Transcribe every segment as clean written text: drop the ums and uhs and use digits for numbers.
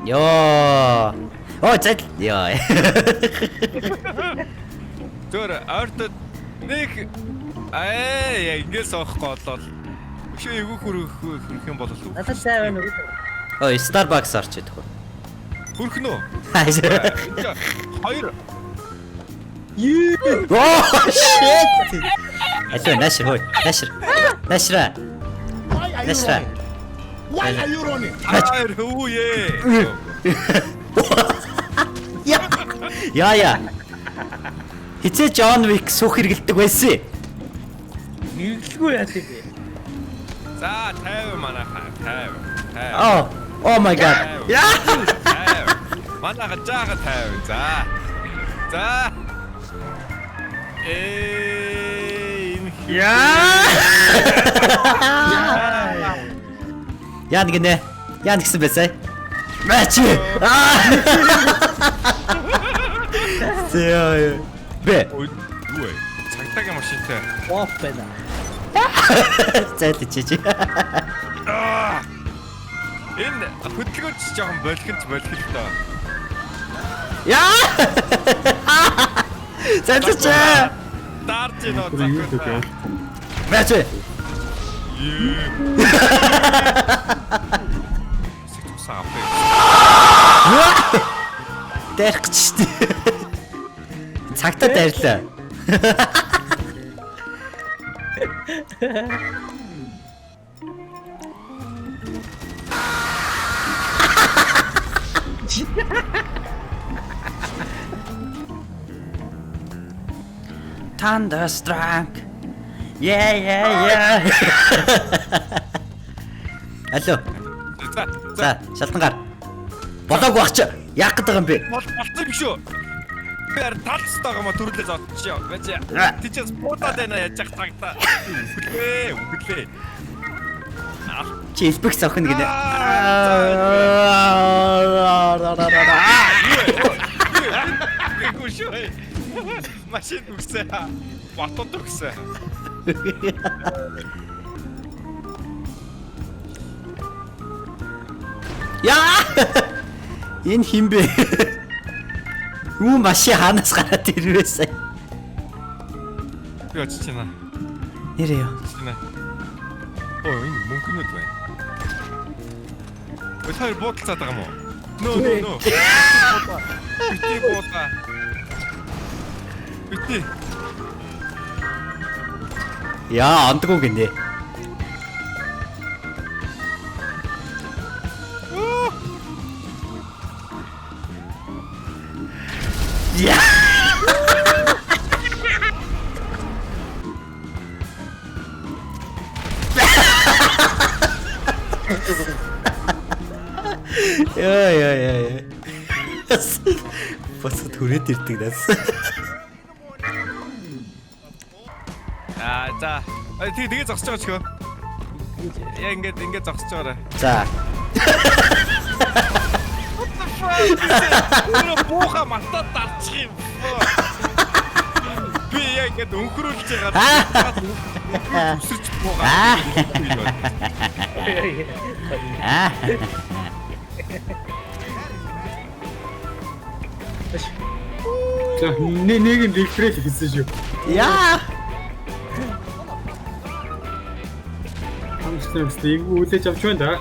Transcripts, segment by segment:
Йоо. Оо зай. Йоо. Зөөр ойртод нэг аа ингэ соохгүй болол. Өшөө эвгүй хүрэх хүрэх юм бол л Надад цай байна уу? Ой, Starbucks орч идэх үү? хүрэх нөө. Хоёр Оо shit. Алуу наашир хөөе. Наашир. Наашира. Наашира. Why are you running? Аа хөвөө. Яа. Яа яа. Хизээ John Wick сүх хэргэлдэг байсан. Нэглгүй яа тийм бэ? За 50 манайхаа 50. 50. Oh, oh my god. Яа. 50. Манайха жаахан 50. За. За. Ээ энэ Яа. Яа нэг нэ. Яа нэгсэн бэ сая? Мачи. Аа. Зөө. Бэ. Ой, юу вэ? Цагдаагийн машинтай. Оф байна. Зайлж чи. Энэ хөдөлгөөнч жоохон болгонч болгох л доо. Яа. Зайлж чи. Дарж ийн оо Юу гэдэг вэ? Мачи. Сэтгсэн авах. Дайрах гэж штэ. Цагтаа дайрлаа. Thunderstruck. Yeah yeah yeah. Алло. За За, шалтан гар. Болоог баг чи. Яах гээд байгаа юм бэ? бол болцсон юм шүү. Би ар талц таага ма төрлөө зодчихё. Байж. Тийчээс буудаад байна яаж ах цагтаа. Үхлээ, үхлээ. Чи элбэг зохино гинэ. Үгүй шүү. Машин үгсээ. Батууд үгсээ. Яа! Энэ хин бэ? Юу машин хаанаас гараад ирвэ сая? Би очиж байна. Нэрээ юу? Очиж байна. Оо энэ мөнгөнүүд байна. Ой тэр буудалцаад байгаа юм уу? Нөө нөө нөө. Бити буута. Бити. Яа, ондгоо гинэ. Яа! Яа яа яа яа. Бас түрээд ирдэг нас. Аа за. Ой тэг тэгээ зогсож байгаа ч хөө. Яа ингээд ингээд зогсож байгаарай. За. Өөрөө бууха мартаад дарчих юм. Би яг ингээд өнхрүүлж байгаа. Үсэрч буугаа. Аа. За нэг нэг нь рефреш хийсэн шүү. Яа. Хамстай юмстай эвгүй хүлээж авч байна да.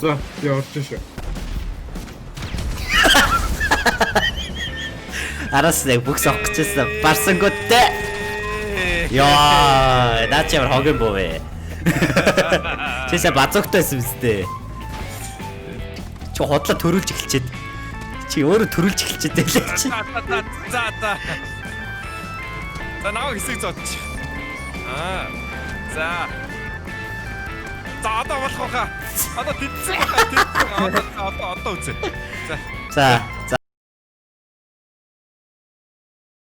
За би орж шүү. Араас нэг бүх сох гэжсэн. Барсангуудтай. Яа, наа чи ямар хогийн буу вэ? Чи сая базууктай байсан биз дээ. Чи худлаа төрүүлж эхэлчихэд. Чи өөрөө төрүүлж эхэлчихэд байлаа чи. За за за за. За наваа хэсэг зодчих. Аа. За. За одоо болох байхаа. Одоо тэтсэн байхаа тэтсэн. Одоо одоо одоо үзье. За. За, за.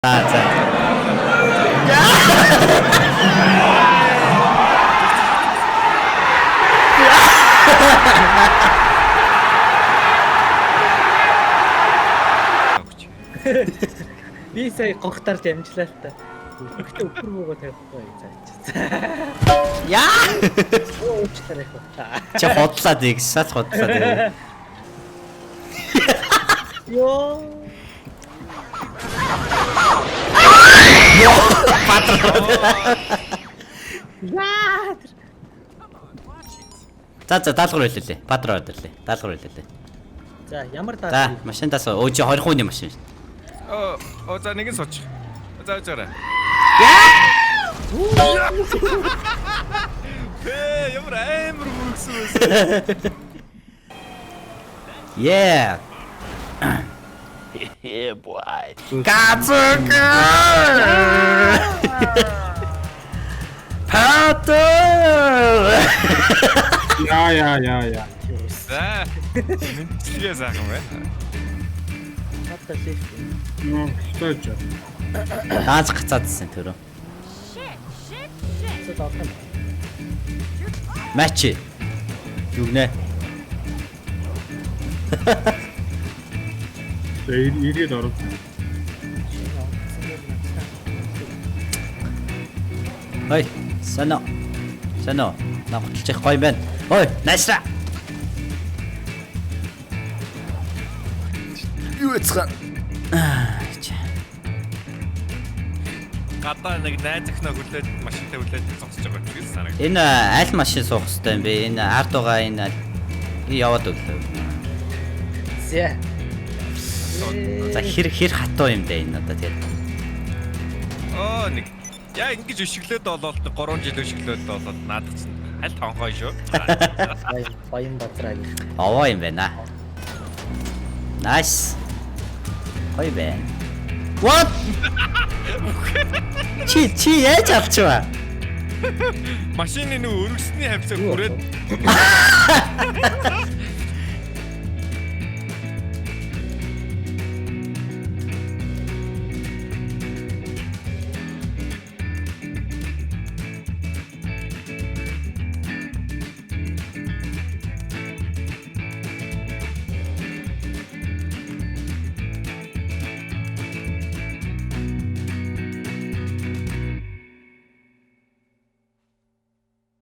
За, за. Би сая гогтарч амжилаа л та. Гэхдээ өхөр буугаа тавихгүй заач. Яа! Өө Талаар их. Чи худлаад ийг шат худлаад. Ийг. Йоо. Яа. За за даалгавар хэллээ. Бадраа өдөрлөө. Даалгавар хэллээ. За ямар За даалгавар? машин тасаа. Өө чи 20 хүний машин. Оо, оо за нэг нь суучих. За явж байгаарай. Бэ, ямар амар мөргсөн байсан. Yeah. Yeah, boy. Гацука. Патер. Яа яа яа яа. За. Мэдчилгээ сайхан байна. What the shit? Нөө стойч. Даанч гацаадсэн төрөө. Shit, shit, shit. Цэд олох. Матч. Юу гинэ? За эргээд оров. Ой, соно. Соно. На гуталж их гоё юм байна. Ой, найсра. Юу эцэг. Гадаа нэг найз охиноо хүлээд машинтай хүлээд зогсож байгаа юм шиг санагдав. Энэ аль машин суух хэвтэй юм бэ? Энэ ард байгаа энэ яваад өглөө. За. За хэр хэр хатуу юм бэ энэ одоо тэгээд. Оо нэг яа ингэж өшиглөөд болоод 3 жил өшиглөөд болоод наадах чинь аль тонхой шүү. Баян баян бадраа гэх. Овоо юм байна. Nice. Гоё байна. What? Чи чи яаж авчваа? Машины нэг өргөсний хавцаа хүрээд